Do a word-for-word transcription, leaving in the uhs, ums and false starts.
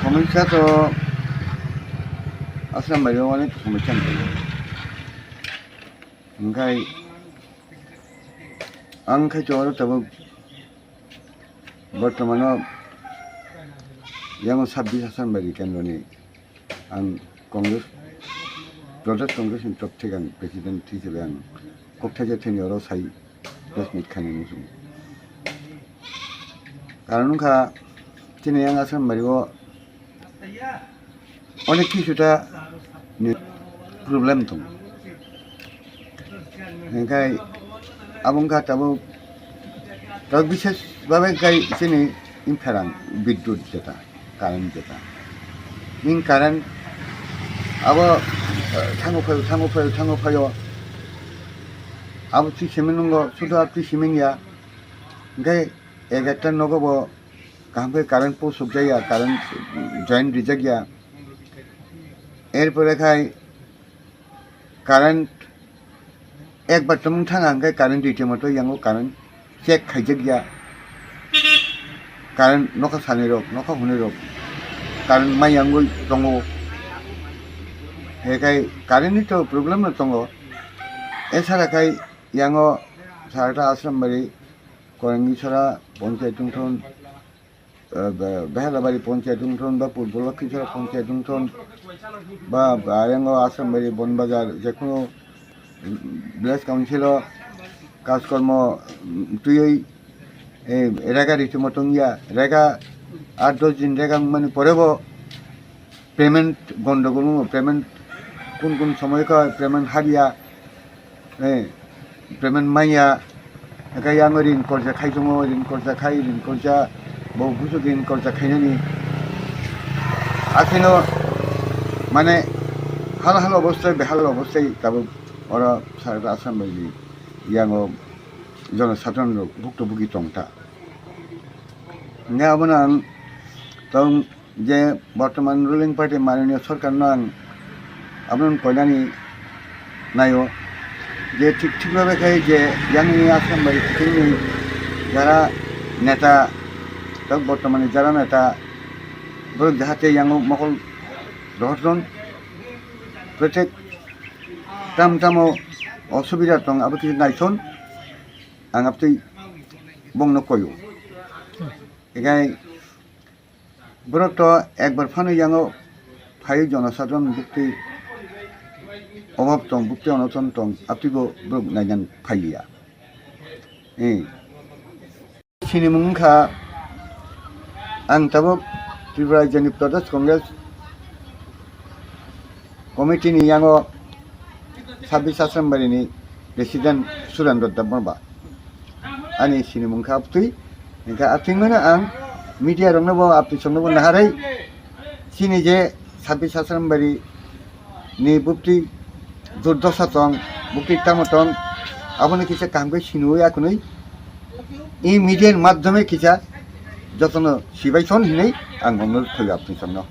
Somosya to Assam bario onek somosya wngkha. Hingkhai ang khe choro tabuk bortomano yang sabbish Assam bari kendroni ang Congress, Pradesh Congress ni top thik ang president hisabe ang kok thaisa thani oro sai press meet khainani muchungo. Karon wngkha chini yang Assam bari o onek kisu ta ni problem tongo. Hingkhai abo wngkha tabuk, tabuk bishes babe khai chini impherang bidyut jeta, current jeta. Ning current abo, eh, thango phaio, thango phaio, thango phaio. Abo twi simin nungo, sudo abo twi simin ya. Hingkhai egarta nogo bo kaham khe current post sukjakya, current joint rijakya. Erpore khai current ekbar tongmung thang ang khe current rite moto yango current check khaijakya. Current nokha sanirok, nokha hwnirok current mai yangwi tongo. Hekai current ni to problem no tongo. Esara khai yango Sarata Asrambari, Korangisora Ponchayat wngthon, eh, Be-, Behelabari Ponchayat wngthon, ba Purbo Lokhisora Ponchayat wngthon, ba, ba Arengo Asrambari Bonbazar, jekhunu, mm, village council o kajkormo, mm, twiwi, eh, rega ritimo tongya, rega aat dos din rega wngmani porebo payment gondogol wngo, payment kun kun somoy kha payment habya, eh, payment manya, hingkhe yang rin korja khai tongo, rin korja khai, rin korja, bo busu rin korja khainani. Akheno mane hal hal obostai, behal obostai tabuk oro Sarata Assam bai yango jono sadharon rok bukto bugi tongta. Hingkhe abono ang tong je bortoman ruling party mananiya sorkarno ang abono koinani naio je thik thik bhabe khai je yang ni Assam bai thikni jara neta, tok bortomani jara neta borok jahate yango mokol rohorton, protek tam tamo osubida tong abo khe naithon ang abtwi bongno koyo. Egai borok to ekbar phano yango phai jono sadharon bukti obab tong, bukti onoton tong, abtwi bo borok nainan phaiya. Eh. Sinimung wngkha ang tabuk Tripura Rajyani Pradesh Congress Committee ni yango sabbish Assembly ni President Surendra Debbarma. Ani sinimung kha abtwi, hingkha abtwi mano ang media rokno bo abtwi songno bo naharwi chini je sabbish Assembly ni bukti durdosa tong, bukti tamo tong, aboni kisa kaham khe sinui akhunui i media ni madhyome kisa jotono sibai son hinui ang onurodh khaio abtwi songno.